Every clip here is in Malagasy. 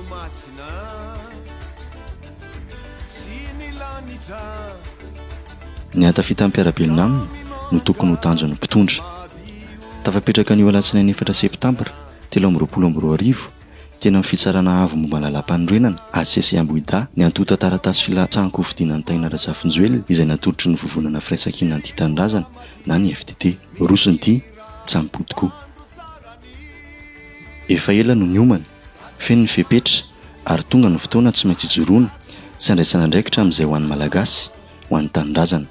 ranomasina sy ny lanitra. Ny hahatafita ny mpiara-belona aminy no tokony ho tanjon'ny mpitondra. Tafapetraka anio alatsinainy efatra septambra 2023, teny amin'ny Fitsarana avo momba ny lalàmpanorenana, HCC Ambohidahy, ny antontan-taratasy filatsahan-kofidina an'i Tahina Razafinjoelina izay natolotry ny Vovonana Firaisankina Tia Tanindrazana na ny FTT. Roso ny tia, tsampo tokoa. Efa ela no niomana, feno ny fepetra ary tonga ny fotoana tsy maintsy ijoroana sy andraisana andraikitra amin'izay ho an'ny Malagasy, ho an'ny tanindrazana.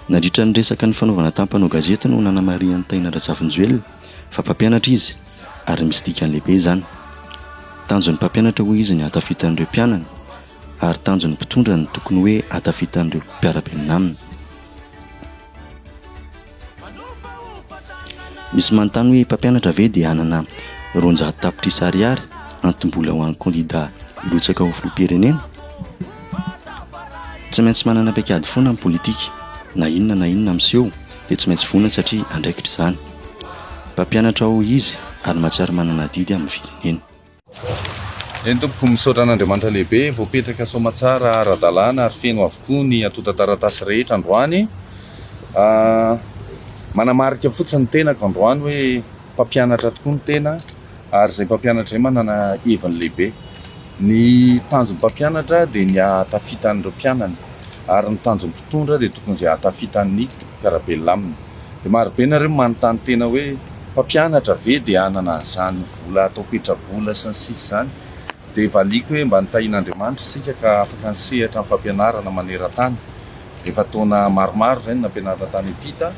Nandritra ny resaka nifanaovana tamin'ny mpanao gazety no nanamarihan'i Tahina Razafinjoelina fa mpampianatra izy ary misy dikany lehibe izany. Tanjon'ny mpampianatra hoy izy ny hahatafitan'ireo mpianany ary tanjon'ny mpitondra ny tokony hoe hahatafitan'ireo mpiara-belona aminy. Misy manontany hoe mpampianatra ve dia hanana 200 tapitrisa ariary antom-bola ho an'ny kandida hirotsaka ho filoham-pirenena? Tsy maintsy manana paikady foana ny politika, na inona na inona miseho dia tsy maintsy vonona satria andraikitra izany. Mpampianatra aho hoy izy ary mahatsiaro manana adidy amin'ny firenena. Eny tompoko, misaotra an'Andriamanitra lehibe, voapetraka soamatsara ara-dalàna ary feno avokoa ny antontan-taratasy rehetra androany. Manamarika fotsiny ny tenako androany hoe mpampianatra tokoa ny tena ary izay mpampianatra izay manana heviny lehibe. Ny tanjon'ny mpampianatra dia ny hahatafita an'ireo mpianany ary ny tanjon'ny mpitondra dia tokony izay hahatafita ny mpiara-belona aminy. Dia marobe nareo manontany tena hoe mpampianatra ve dia hanana an'izany vola atao petrabola sy ny sisa izany? Dia valiako hoe mba nitahian'Andriamanitra isika ka afaka nisehatra amin'ny fampianarana maneran-tany. Efa taona maromaro izay no nampianarina tany ampita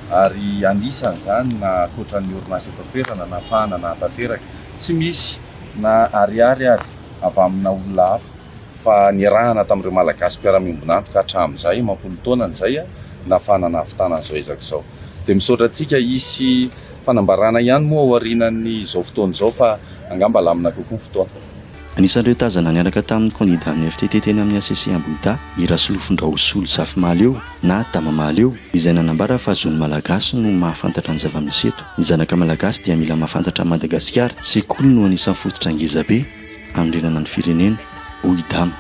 ary anisan'izany na ankoatran'ny orinasa eto an-toerana nahafahana nahatanteraka. Tsy misy na ariary ary avy amina olona hafa. fa niarahana tamin'ireo Malagasy mpiara-miombon'antoka hatramin'izay, amam-polo taonany izay, nahafahana nahavitana an'izao ezaka izao. Dia misaotra antsika, hisy fanambarana ihany moa ao aorianan'izao fotoana izao fa angamba lamina kokoa ny fotoana. Anisan'ireo tazana niaraka tamin'ny kandidan'ny FTT teny amin'ny HCC Ambohidahy i Rasolofondraosolo Zafimahaleo na Dama Mahaleo izay nanambara fa zon'ny Malagasy no mahafantatra ny zava-misy eto. Ny zanaka Malagasy dia mila mahafantatra an'i Madagasikara. Sekoly no anisan'ny fototra ngezabe. hanorenana ny firenena, hoy i Dama.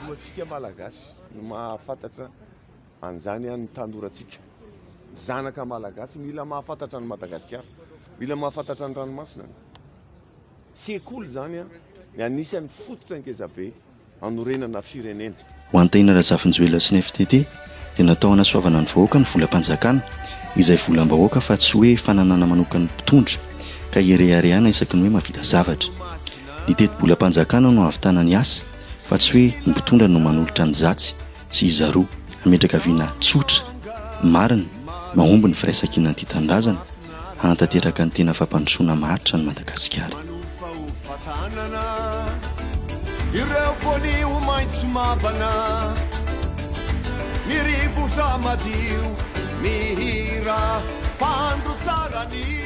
Zo antsika Malagasy ny mahafantatra an'izany ny tanorantsika. Zanaka Malagasy mila mahafantatra an'i Madagasikara, mila mahafantatra ny ranomasina. Sekoly izany ny anisan'ny fototra ngezabe hanorenana firenena. Ho an'i Tahina Razafinjoelina sy ny FTT dia natao hanasoavana ny vahoaka ny volam-panjakana, izay volam-bahoaka fa tsy hoe fananana manokan'ny mpitondra ka hireharehana isaky ny hoe mahavita zavatra. Ny tetibolam-panjakana no hahavitana ny asa fa tsy hoe ny mpitondra no manolotra ny zatsy sy izaroa. Hametraka vina tsotra, marina, mahomby ny firaisankinan'ny tia tanindrazana. Hanatanteraka ny tena fampandrosoana maharitra an'i Madagasikara. Manofahofa tanana ireo voanio maitso mavana, ny rivotra madio mihira fa andro tsara ny.